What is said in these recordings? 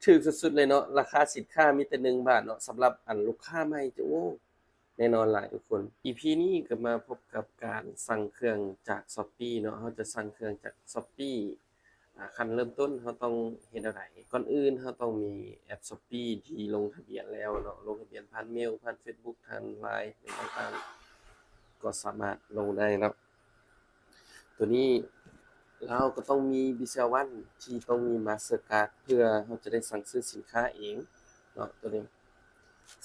ຖືກສຸດໆເລີຍເນາະ, ລາຄາສິນຄ້າມີແຕ່ໜຶ່ງບາດເນາະ. ສຳລັບອັນລູກຄ້າໃໝ່ຈະ ໂອ້ ແນ່ນອນຫຼາຍທຸກຄົນ. ອີພີນີ້ກໍມາພົບກັບການສັ່ງເຄື່ອງຈາກ Shopee ເນາະ, ເຮົາຈະສັ່ງເຄື່ອງຈາກ Shopee ອາ ຂັ້ນເລີ່ມຕົ້ນເຮົາຕ້ອງເຮັດແນວໃດ? ກ່ອນອື່ນເຮົາຕ້ອງມີແອັບ Shopee ທີ່ລົງທະບຽນແລ້ວເນາະ, ລົງທະບຽນຜ່ານເມວ, ຜ່ານ Facebook, ທາງ Line ຫຍັງຕ່າງໆ ກໍສາມາດລົງໄດ້ເນາະ. ຕົວນີ້ເຮົາກໍຕ້ອງມີ Visa One ທີ່ຕ້ອງມີ Mastercard ເພື່ອເຮົາຈະໄດ້ສັ່ງຊື້ສິນຄ້າເອງເນາະ. ຕົວນີ້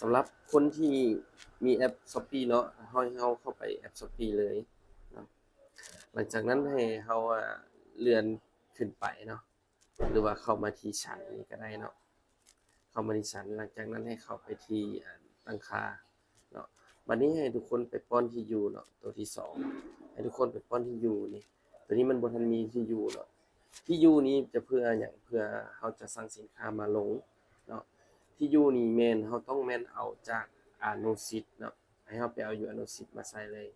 ສຳລັບຄົນທີ່ມີແອັບ Shopee ເນາະ, ໃຫ້ເຮົາເຂົ້າໄປແອັບ Shopee ເລີຍເນາະ. ຫຼັງຈາກນັ້ນໃຫ້ເຮົາ ອາ ເລື່ອນຂຶ້ນໄປເນາະ, ຫຼືວ່າເຂົ້າມາທີ່ຊັ້ນນີ້ກໍໄດ້ເນາະ, ເຂົ້າມາທີ່ຊັ້ນ. ຫຼັງຈາກນັ້ນໃຫ້ເຂົ້າໄປທີ່ ອາ ຕັ້ງຄ່າເນາະ. ບັດນີ້ໃຫ້ທຸກຄົນໄປປ້ອນທີ່ຢູ່ເນາະ, ຕົວທີສອງ ໃຫ້ທຸກຄົນໄປປ້ອນທີ່ຢູ່ນີ້. ຕົວນີ້ມັນບໍ່ທັນມີທີ່ຢູ່ເນາະ. ທີ່ຢູ່ນີ້ຈະເພື່ອຫຍັງ? ເພື່ອເຮົາຈະສັ່ງສິນຄ້າມາລົງເນາະ. ທີ່ຢູ່ນີ້ແມ່ນເຮົາຕ້ອງແມ່ນເອົາຈາກອະນຸສິດເນາະ, ໃຫ້ເຮົາໄປເອົາຢູ່ອະນຸສິດມາໃສ່ເລີຍ.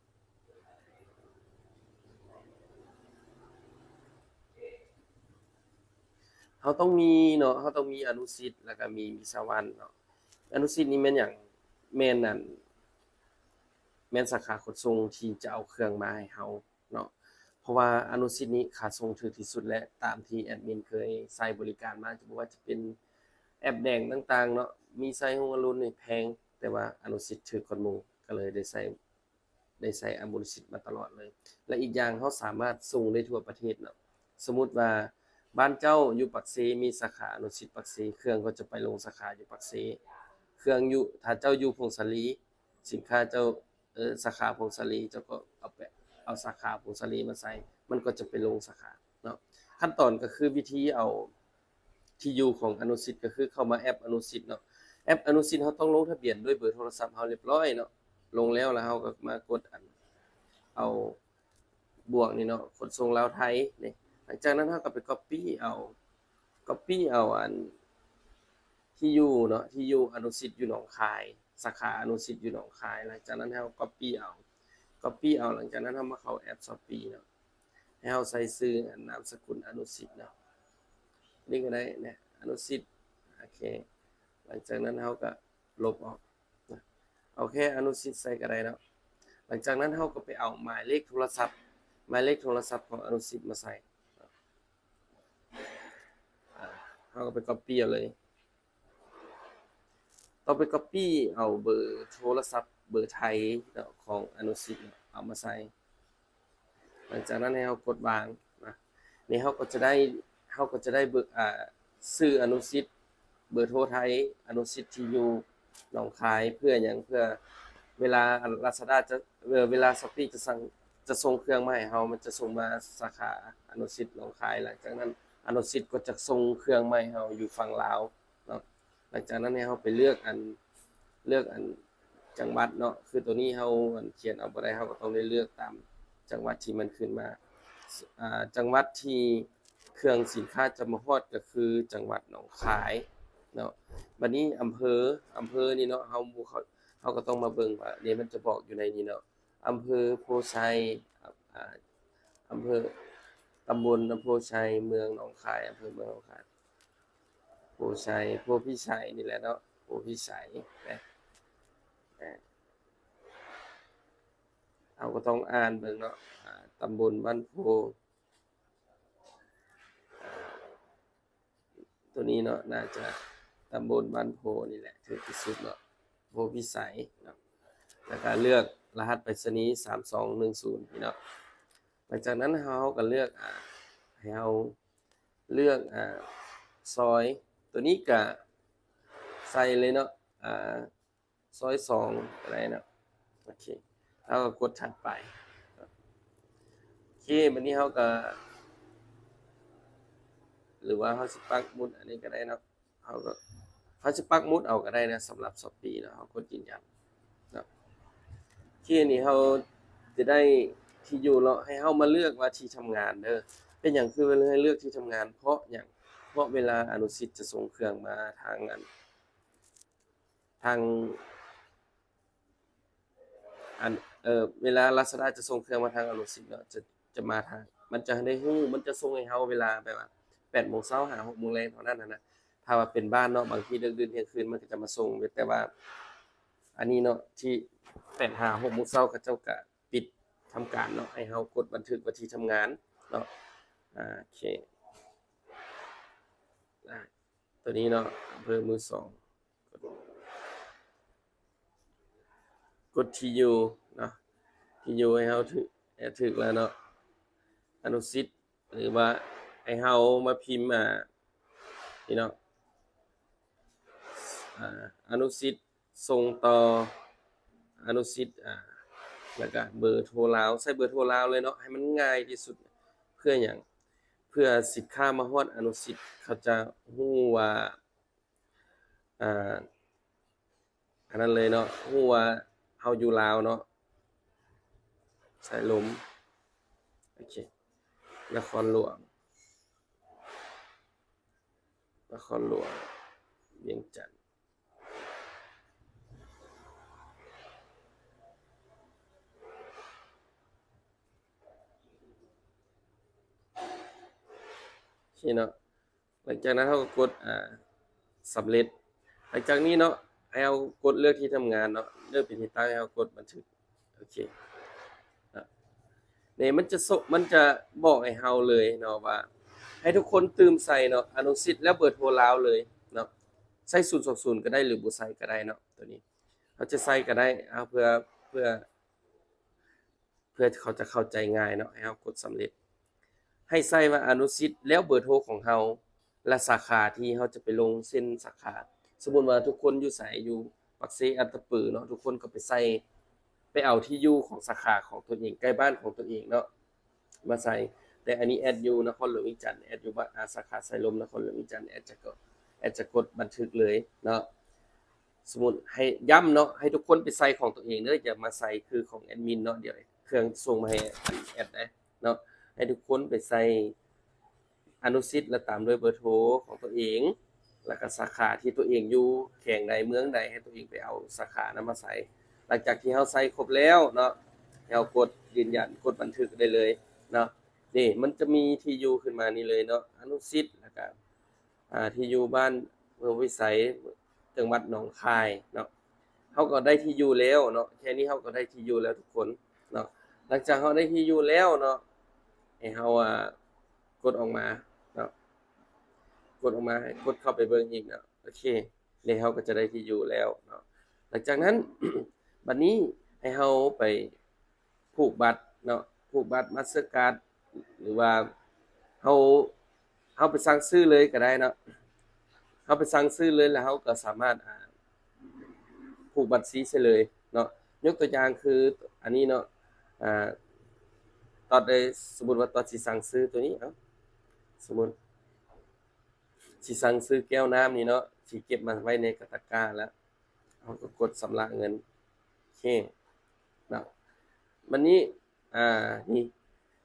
ເຮົາຕ້ອງມີເນາະ, ເຮົາຕ້ອງມີອະນຸສິດ ແລ້ວກໍມີວິສາວັນເນາະ. ອະນຸສິດນີ້ແມ່ນຫຍັງ? ແມ່ນອັນ ແມ່ນສາຂາຂົນສົ່ງທີ່ຈະເອົາເຄື່ອງມາໃຫ້ເຮົາເນາະ, ເພາະວ່າອະນຸສິດນີ້ຄ່າສົ່ງຖືກທີ່ສຸດ ແລະ ຕາມທີ່ແອດມິນເຄີຍໃຊ້ບໍລິການມາ, ຈະບໍ່ວ່າຈະເປັນແອັບແດງຕ່າງໆເນາະ, ມີໄຊຮຸ່ງອະລຸນນີ້ແພງ, ແຕ່ວ່າອະນຸສິດຖືກກວ່າໝູ່ ກໍເລີຍໄດ້ໃຊ້ ໄດ້ໃຊ້ອະນຸສິດມາຕະຫຼອດເລີຍ. ແລະ ອີກຢ່າງເຮົາສາມາດສົ່ງໄດ້ທົ່ວປະເທດເນາະ. ສົມມຸດວ່າບ້ານເຈົ້າຢູ່ປາກເຊ ມີສາຂາອະນຸສິດປາກເຊ, ເຄື່ອງກໍຈະໄປລົງສາຂາຢູ່ປາກເຊ. ເຄື່ອງຢູ່ ຖ້າເຈົ້າຢູ່ຜົ້ງສາລີ, ສິນຄ້າເຈົ້າ ເອີ ສາຂາຜົ້ງສາລີ, ເຈົ້າກໍເອົາໄປ ເອົາສາຂາຜົ້ງສາລີມາໃສ່, ມັນກໍຈະໄປລົງສາຂາເນາະ. ຂັ້ນຕອນກໍຄືວິທີເອົາ ທີ່ຢູ່ຂອງອະນຸສິດ ກໍຄືເຂົ້າມາແອັບອະນຸສິດເນາະ. ແອັບອະນຸສິດເຮົາຕ້ອງລົງທະບຽນດ້ວຍເບີໂທລະສັບເຮົາຮຽບຮ້ອຍເນາະ. ລົງແລ້ວ ແລ້ວເຮົາກໍມາກົດອັນ ເອົາບວກນີ້ເນາະ, ຂົນສົ່ງລາວໄທນີ້. ຫຼັງຈາກນັ້ນເຮົາກໍໄປກັອບປີ້ເອົາ ກັອບປີ້ເອົາອັນ ທີ່ຢູ່ເນາະ, ທີ່ຢູ່ອະນຸສິດຢູ່ໜອງຄາຍ, ສາຂາອະນຸສິດຢູ່ໜອງຄາຍ. ຫຼັງຈາກນັ້ນເຮົາກັອບປີ້ເອົາ ກັອບປີ້ເອົາ. ຫຼັງຈາກນັ້ນເຮົາມາເຂົ້າແອັບ Shopee ເນາະ. ໃຫ້ເຮົາໃສ່ຊື່ ນາມສະກຸນອະນຸສິດເນາະ, ນີ້ກໍໄດ້ນະ ອະນຸສິດ. ໂອເຄ ຫຼັງຈາກນັ້ນເຮົາກໍລົບອອກນະ, ເອົາແຄ່ອະນຸສິດໃສ່ກໍໄດ້ເນາະ. ຫຼັງຈາກນັ້ນເຮົາກໍໄປເອົາໝາຍເລກໂທລະສັບ, ໝາຍເລກໂທລະສັບຂອງອະນຸສິດມາໃສ່. ອາ ເຮົາກໍໄປກັອບປີ້ເອົາເລີຍ. ຕ້ອງໄປກັອບປີ້ເອົາເບີໂທລະສັບເບີໄທເນາະ ຂອງອະນຸສິດເນາະ ເອົາມາໃສ່. ຫຼັງຈາກນັ້ນໃຫ້ເຮົາກົດວາງນະ, ນີ້ເຮົາກໍຈະໄດ້ ເຮົາກໍຈະໄດ້ເບີ ອາ ຊື່ອະນຸສິດ, ເບີໂທໄທ, ອະນຸສິດທີ່ຢູ່ໜອງຄາຍ. ເພື່ອຫຍັງ? ເພື່ອເວລາ ອາ ລາຊາດ້າຈະ ເວລາ Shopee ຈະສັ່ງ ຈະສົ່ງເຄື່ອງມາໃຫ້ເຮົາ, ມັນຈະສົ່ງມາສາຂາອະນຸສິດໜອງຄາຍ. ຫຼັງຈາກນັ້ນອະນຸສິດກໍຈະສົ່ງເຄື່ອງມາໃຫ້ເຮົາຢູ່ຝັ່ງລາວເນາະ. ຫຼັງຈາກນັ້ນໃຫ້ເຮົາໄປເລືອກອັນ ເລືອກອັນຈັງຫວັດເນາະ. ຄືໂຕນີ້ເຮົາອັນຂຽນເອົາບໍ່ໄດ້, ເຮົາກໍຕ້ອງໄດ້ເລືອກຕາມຈັງຫວັດທີ່ມັນຂຶ້ນມາ. ອາ ຈັງຫວັດທີ່ເຄື່ອງສິນຄ້າຈະມາຮອດກໍຄືຈັງຫວັດໜອງຄາຍເນາະ. ບັດນີ້ອຳເພີ ອຳເພີນີ້ເນາະ ເຮົາບໍ່ເຂົ້າ ເຮົາກໍຕ້ອງມາເບິ່ງວ່າ ນີ້ມັນຈະບອກຢູ່ໃນນີ້ເນາະ. ອຳເພີໂພໄຊ ອາ ອາ ອຳເພີ ຕຳບົນອຳໂພໄຊ, ເມືອງໜອງຄາຍ, ອຳເພີເມືອງໜອງຄາຍ, ໂພໄຊ ໂພພິໄສນີ້ແຫຼະເນາະ, ໂພພິໄສນະ. ເຮົາກໍຕ້ອງອ່ານເບິ່ງເນາະ, ອາ ຕຳບົນບ້ານໂພ. ຕົວນີ້ເນາະ ໜ້າຈະຕຳບົນບ້ານໂພນີ້ແຫຼະຖືກທີ່ສຸດເນາະ, ໂພພິໄສເນາະ. ແລ້ວກໍເລືອກລະຫັດໄປສະນີສາມສອງໜຶ່ງສູນນີ້ເນາະ. ຫຼັງຈາກນັ້ນເຮົາກໍເລືອກ ອາ ໃຫ້ເຮົາເລືອກ ອາ ຊອຍ, ຕົວນີ້ກະໃສ່ເລີຍເນາະ, ອາ ຊອຍສອງກໍໄດ້ເນາະ. ໂອເຄ ເຮົາກໍກົດຖັດໄປ. ໂອເຄ ບັດນີ້ເຮົາກໍ ຫຼືວ່າເຮົາຊິປັກໝຸດອັນນີ້ກໍໄດ້ເນາະ, ເຮົາກໍ ເຮົາຊິປັກໝຸດເອົາກໍໄດ້ນະ. ສຳລັບ Shopee ເນາະ ເຮົາກົດຢືນຢັນເນາະ. ໂອເຄ ນີ້ເຮົາຈະໄດ້ທີ່ຢູ່ເນາະ, ໃຫ້ເຮົາມາເລືອກວ່າທີ່ທຳງານເດີ. ເປັນຫຍັງຄືໃຫ້ເລືອກທີ່ທຳງານ? ເພາະຫຍັງ? ເພາະເວລາອະນຸສິດຈະສົ່ງເຄື່ອງມາທາງອັນ ທາງ ອັນ ເອີ ເວລາລາຊາດ້າຈະສົ່ງເຄື່ອງມາທາງອະນຸສິດເນາະ, ຈະ ຈະມາທາງ ມັນຈະໄດ້ຮູ້ ມັນຈະສົ່ງໃຫ້ເຮົາເວລາແບບວ່າແປດໂມງເຊົ້າຫາຫົກໂມງແລງເທົ່ານັ້ນຫັ້ນນະ. ຖ້າວ່າເປັນບ້ານເນາະ ບາງທີເລິກດື່ນທ່ຽງຄືນມັນກໍຈະມາສົ່ງຢູ່ ແຕ່ວ່າອັນນີ້ເນາະ ທີ່ແປດຫາຫົກໂມງເຊົ້າ ເຂົາເຈົ້າກໍປິດທຳການເນາະ ໃຫ້ເຮົາກົດບັນທຶກວັນທີ່ທຳງານເນາະ. ອາ ໂອເຄ ອາ ຕົວນີ້ເນາະ ອຳເພີມືສອງ ກົດທີ່ຢູ່ເນາະ ທີ່ຢູ່ໃຫ້ເຮົາຖືກ ແອດຖືກແລ້ວເນາະ ອະນຸສິດ ຫຼືວ່າໃຫ້ເຮົາມາພິມ ອາ ນີ້ເນາະ ອາ ອະນຸສິດ ສົ່ງຕໍ່ ອະນຸສິດ ອາ ແລ້ວກະເບີໂທລາວ ໃສ່ເບີໂທລາວເລີຍເນາະ ໃຫ້ມັນງ່າຍທີ່ສຸດ. ເພື່ອຫຍັງ? ເພື່ອສິນຄ້າມາຮອດອະນຸສິດ ເຂົາຈະຮູ້ວ່າ ອາ ອັນນັ້ນເລີຍເນາະ ຮູ້ວ່າເຮົາຢູ່ລາວເນາະ ສາຍລົມ ໂອເຄ ນະຄອນຫຼວງ ນະຄອນຫຼວງວຽງຈັນ ໂອເຄເນາະ. ຫຼັງຈາກນັ້ນເຮົາກໍກົດ ອາ ສຳເລັດ. ຫຼັງຈາກນີ້ເນາະ ໃຫ້ເຮົາກົດເລືອກທີ່ທຳງານເນາະ ເລືອກເປັນທີ່ຕັ້ງ ໃຫ້ເຮົາກົດບັນທຶກ ໂອເຄ ເນາະ ນີ້ມັນຈະໂຊະ ມັນຈະບອກໃຫ້ເຮົາເລີຍເນາະວ່າ ໃຫ້ທຸກຄົນຕື່ມໃສ່ເນາະ ອະນຸສິດ ແລ້ວເບີໂທລາວເລີຍເນາະ ໃສ່ສູນສອງສູນກໍໄດ້ ຫຼືບໍ່ໃສ່ກໍໄດ້ເນາະ. ຕົວນີ້ເຮົາຈະໃສ່ກໍໄດ້ ເອົາ ເພື່ອ ເພື່ອ ເພື່ອເຂົາຈະເຂົ້າໃຈງ່າຍເນາະ ໃຫ້ເຮົາກົດສຳເລັດ ໃຫ້ໃສ່ວ່າອະນຸສິດ ແລ້ວເບີໂທຂອງເຮົາ ແລະ ສາຂາທີ່ເຮົາຈະໄປລົງເຊັ່ນສາຂາ ສົມມຸດວ່າທຸກຄົນຢູ່ໃສ ຢູ່ປາກເຊ ອັດຕະປືເນາະ ທຸກຄົນກໍໄປໃສ່ ໄປເອົາທີ່ຢູ່ຂອງສາຂາຂອງຕົນເອງ ໃກ້ບ້ານຂອງຕົນເອງເນາະ ມາໃສ່. ແຕ່ອັນນີ້ແອດຢູ່ນະຄອນຫຼວງວຽງຈັນ ແອດຢູ່ບ້ານ ອາ ສາຂາສາຍລົມນະຄອນຫຼວງວຽງຈັນ ແອດຈະ ແອດຈະກົດບັນທຶກເລີຍເນາະ. ສົມມຸດໃຫ້ ຢ້ຳເນາະ ໃຫ້ທຸກຄົນໄປໃສ່ຂອງຕົວເອງເດີ ຢ່າມາໃສ່ຄືຂອງແອດມິນເນາະ ດຽວເຄື່ອງສົ່ງມາໃຫ້ແອດໄດ໋ເນາະ. ໃຫ້ທຸກຄົນໄປໃສ່ອະນຸສິດ ແລະ ຕາມດ້ວຍເບີໂທຂອງຕົວເອງ ແລ້ວກໍສາຂາທີ່ຕົວເອງຢູ່ ແຂວງໃດ ເມືອງໃດ ໃຫ້ຕົວເອງໄປເອົາສາຂານັ້ນມາໃສ່. ຫຼັງຈາກທີ່ເຮົາໃສ່ຄົບແລ້ວເນາະ ໃຫ້ເຮົາກົດຢືນຢັນ ກົດບັນທຶກໄດ້ເລີຍເນາະ. ນີ້ມັນຈະມີທີ່ຢູ່ຂຶ້ນມານີ້ເລີຍເນາະ ອະນຸສິດ ແລ້ວກໍ ອາ ທີ່ຢູ່ບ້ານເມືອງວິໄສ ຈັງຫວັດໜອງຄາຍເນາະ. ເຮົາກໍໄດ້ທີ່ຢູ່ແລ້ວເນາະ ແຄ່ນີ້ເຮົາກໍໄດ້ທີ່ຢູ່ແລ້ວທຸກຄົນເນາະ. ຫຼັງຈາກເຮົາໄດ້ທີ່ຢູ່ແລ້ວເນາະ ໃຫ້ເຮົາ ອາ ກົດອອກມາເນາະ ກົດອອກມາ ໃຫ້ກົດເຂົ້າໄປເບິ່ງອີກເນາະ. ໂອເຄ ນີ້ເຮົາກໍຈະໄດ້ທີ່ຢູ່ແລ້ວເນາະ. ຫຼັງຈາກນັ້ນ ບັດນີ້ໃຫ້ເຮົາໄປ ຜູກບັດເນາະ ຜູກບັດ Mastercard ຫຼືວ່າເຮົາ ເຮົາໄປສັ່ງຊື້ເລີຍກໍໄດ້ເນາະ. ເຮົາໄປສັ່ງຊື້ເລີຍ ແລ້ວເຮົາກໍສາມາດ ອາ ຜູກບັນຊີໃສ່ເລີຍເນາະ. ຍົກຕົວຢ່າງຄືອັນນີ້ເນາະ ອາ ຕອດເລີຍ ສົມມຸດວ່າຕອດຊິສັ່ງຊື້ຕົວນີ້ ເອົາ ສົມມຸດຊິສັ່ງຊື້ແກ້ວນ້ຳນີ້ເນາະ ຊິເກັບມາໄວ້ໃນກະຕະກ້າ ແລ້ວເຮົາກໍກົດຊຳລະເງິນ ໂອເຄເນາະ. ບັດນີ້ ອາ ນີ້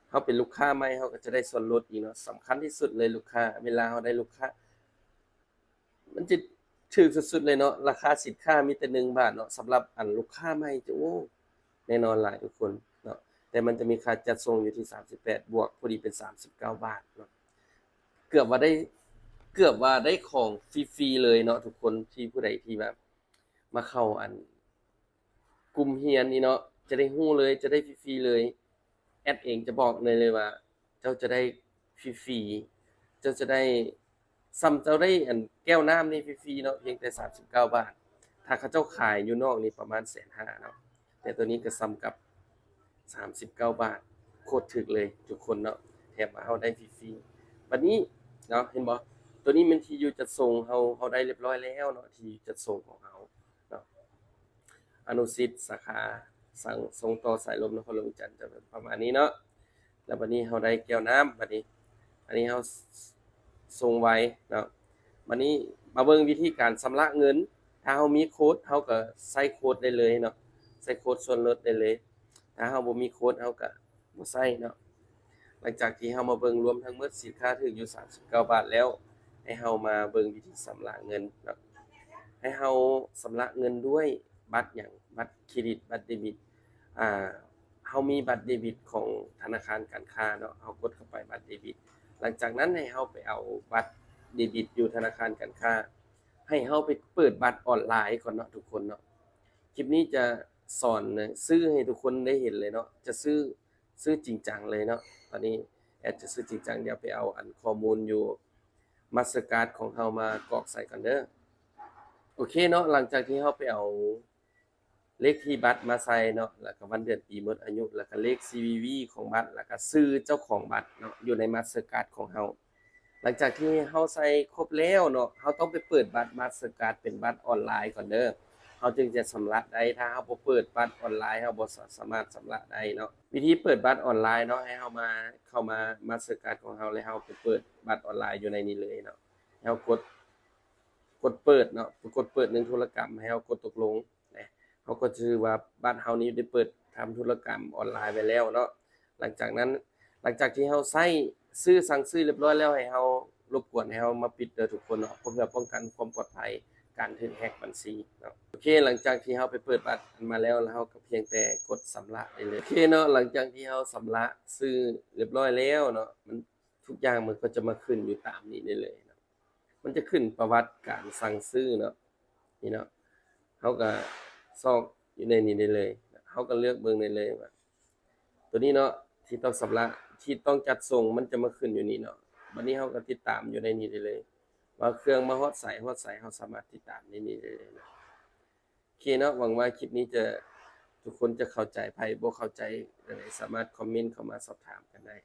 ເຮົາເປັນລູກຄ້າໃໝ່ ເຮົາກໍຈະໄດ້ສ່ວນລົດອີກເນາະ. ສຳຄັນທີ່ສຸດເລີຍລູກຄ້າ ເວລາເຮົາໄດ້ລູກຄ້າ ມັນຈະຖືກສຸດໆເລີຍເນາະ. ລາຄາສິນຄ້າມີແຕ່ໜຶ່ງບາດເນາະ ສຳລັບອັນລູກຄ້າໃໝ່ຈະ ໂອ້ ແນ່ນອນຫຼາຍທຸກຄົນເນາະ. ແຕ່ມັນຈະມີຄ່າຈັດສົ່ງຢູ່ທີ່ສາມສິບແປດບວກ ພໍດີເປັນສາມສິບເກົ້າບາດເນາະ. ເກືອບວ່າໄດ້ ເກືອບວ່າໄດ້ຂອງຟຣີໆເລີຍເນາະທຸກຄົນ ທີ່ຜູ້ໃດທີ່ແບບມາເຂົ້າອັນ ກຸ່ມຮຽນນີ້ເນາະ ຈະໄດ້ຮູ້ເລີຍ ຈະໄດ້ຟຣີໆເລີຍ. ແອດເອງຈະບອກໄດ້ເລີຍວ່າ ເຈົ້າຈະໄດ້ຟຣີໆ ເຈົ້າຈະໄດ້ ສ່ຳເຈົ້າໄດ້ອັນແກ້ວນ້ຳນີ້ຟຣີໆເນາະ ພຽງແຕ່ສາມສິບເກົ້າບາດ. ຖ້າເຂົາເຈົ້າຂາຍຢູ່ນອກນີ້ປະມານແສນຫ້າເນາະ ແຕ່ໂຕນີ້ກໍສ່ຳກັບສາມສິບເກົ້າບາດ ໂຄດຖືກເລີຍທຸກຄົນເນາະ ແຖມວ່າເຮົາໄດ້ຟຣີໆ. ບັດນີ້ເນາະ ເຫັນບໍ່ ໂຕນີ້ແມ່ນທີ່ຢູ່ຈັດສົ່ງ ເຮົາ ເຮົາໄດ້ລຽບຮ້ອຍແລ້ວເນາະ ທີ່ຢູ່ຈັດສົ່ງຂອງເຮົາ ເນາະ ອະນຸສິດ ສາຂາ ສາຍ ສົ່ງຕໍ່ສາຍລົມນະຄອນຫຼວງວຽງຈັນ ຈະປະມານນີ້ເນາະ. ແລ້ວບັດນີ້ເຮົາໄດ້ແກ້ວນ້ຳ ບັດນີ້ ອັນນີ້ເຮົາ ສ- ສົ່ງໄວເນາະ. ບັດນີ້ມາເບິ່ງວິທີການຊຳລະເງິນ ຖ້າເຮົາມີໂຄດ ເຮົາກໍໃສ່ໂຄດໄດ້ເລີຍເນາະ ໃສ່ໂຄດສ່ວນລົດໄດ້ເລີຍ. ຖ້າເຮົາບໍ່ມີໂຄດ ເຮົາກໍ ບໍ່ໃຊ້ເນາະ. ຫຼັງຈາກທີ່ເຮົາມາເບິ່ງລວມທັງໝົດ ສິນຄ້າຖືກຢູ່ສາມສິບເກົ້າບາດແລ້ວ ໃຫ້ເຮົາມາເບິ່ງວິທີຊຳລະເງິນເນາະ. ໃຫ້ເຮົາຊຳລະເງິນດ້ວຍບັດຫຍັງ? ບັດເຄຣດິດ ບັດເດບິດ. ອາ ເຮົາມີບັດເດບິດຂອງທະນາຄານການຄ້າເນາະ ເຮົາກົດເຂົ້າໄປບັດເດບິດ. ຫຼັງຈາກນັ້ນໃຫ້ເຮົາໄປເອົາບັດ ເດບິດຢູ່ທະນາຄານການຄ້າ ໃຫ້ເຮົາໄປເປີດບັດອອນລາຍກ່ອນເນາະທຸກຄົນເນາະ. ຄລິບນີ້ຈະສອນຊື້ໃຫ້ທຸກຄົນໄດ້ເຫັນເລີຍເນາະ ຈະຊື້ ຊື້ຈິງຈັງເລີຍເນາະ. ຕອນນີ້ແອັດຈະຊື້ຈິງຈັງ ດຽວໄປເອົາອັນຂໍ້ມູນຢູ່ Mastercard ຂອງເຮົາມາກອກໃສ່ກ່ອນເດີ. ໂອເຄເນາະ ຫຼັງຈາກທີ່ເຮົາໄປເອົາເລກທີບັດມາໃສ່ເນາະ ແລ້ວກໍວັນເດືອນປີໝົດອາຍຸ ແລ້ວກໍເລກ CVV ຂອງບັດ ແລ້ວກໍຊື່ເຈົ້າຂອງບັດເນາະ ຢູ່ໃນ Mastercard ຂອງເຮົາ. ຫຼັງຈາກທີ່ເຮົາໃສ່ຄົບແລ້ວເນາະ ເຮົາຕ້ອງໄປເປີດບັດ Mastercard ເປັນບັດອອນລາຍກ່ອນເດີ ເຮົາຈຶ່ງຈະຊຳລະໄດ້. ຖ້າເຮົາບໍ່ເປີດບັດອອນລາຍ ເຮົາບໍ່ສາມາດຊຳລະໄດ້ເນາະ. ວິທີເປີດບັດອອນລາຍເນາະ ໃຫ້ເຮົາມາ ເຂົ້າມາ Mastercard ຂອງເຮົາ ແລ້ວເຮົາໄປເປີດບັດອອນລາຍຢູ່ໃນນີ້ເລີຍເນາະ. ໃຫ້ເຮົາກົດ ກົດເປີດເນາະ ກົດເປີດໜຶ່ງທຸລະກຳ ໃຫ້ເຮົາກົດຕົກລົງນະ. ເຮົາກໍຈະຖືວ່າບັດເຮົານີ້ໄດ້ເປີດທຳທຸລະກຳອອນລາຍໄວ້ແລ້ວເນາະ. ຫຼັງຈາກນັ້ນ ຫຼັງຈາກທີ່ເຮົາໃຊ້ ຊື້ ສັ່ງຊື້ຮຽບຮ້ອຍແລ້ວ ໃຫ້ເຮົາ ລົບກວນໃຫ້ເຮົາມາປິດເດີທຸກຄົນເນາະ ເພື່ອປ້ອງກັນຄວາມປອດໄພການຖືກແຮັກບັນຊີເນາະ. ໂອເຄ ຫຼັງຈາກທີ່ເຮົາໄປເປີດບັດອັນມາແລ້ວ ແລ້ວເຮົາກໍພຽງແຕ່ກົດຊຳລະໄດ້ເລີຍ. ໂອເຄເນາະ ຫຼັງຈາກທີ່ເຮົາຊຳລະຊື້ຮຽບຮ້ອຍແລ້ວເນາະ ມັນ ທຸກຢ່າງມັນກໍຈະມາຂຶ້ນຢູ່ຕາມນີ້ໄດ້ເລີຍເນາະ. ມັນຈະຂຶ້ນປະຫວັດການສັ່ງຊື້ເນາະ ນີ້ເນາະ. ເຮົາກໍຊອກຢູ່ໃນນີ້ໄດ້ເລີຍ ເຮົາກໍເລືອກເບິ່ງໄດ້ເລີຍວ່າ ຕົວນີ້ເນາະ ທີ່ຕ້ອງຊຳລະ ທີ່ຕ້ອງຈັດສົ່ງ ມັນຈະມາຂຶ້ນຢູ່ນີ້ເນາະ. ບັດນີ້ເຮົາກໍຕິດຕາມຢູ່ໃນນີ້ໄດ້ເລີຍ ວ່າເຄື່ອງມາຮອດໃສ ຮອດໃສ ເຮົາສາມາດຕິດຕາມໃນນີ້ໄດ້ເລີຍເນາະ. ໂອເຄເນາະ ຫວັງວ່າຄລິບນີ້ຈະ ທຸກຄົນຈະເຂົ້າໃຈ. ໃຜບໍ່ເຂົ້າໃຈ ສາມາດຄອມເມັນເຂົ້າມາສອບຖາມກັນໄດ້.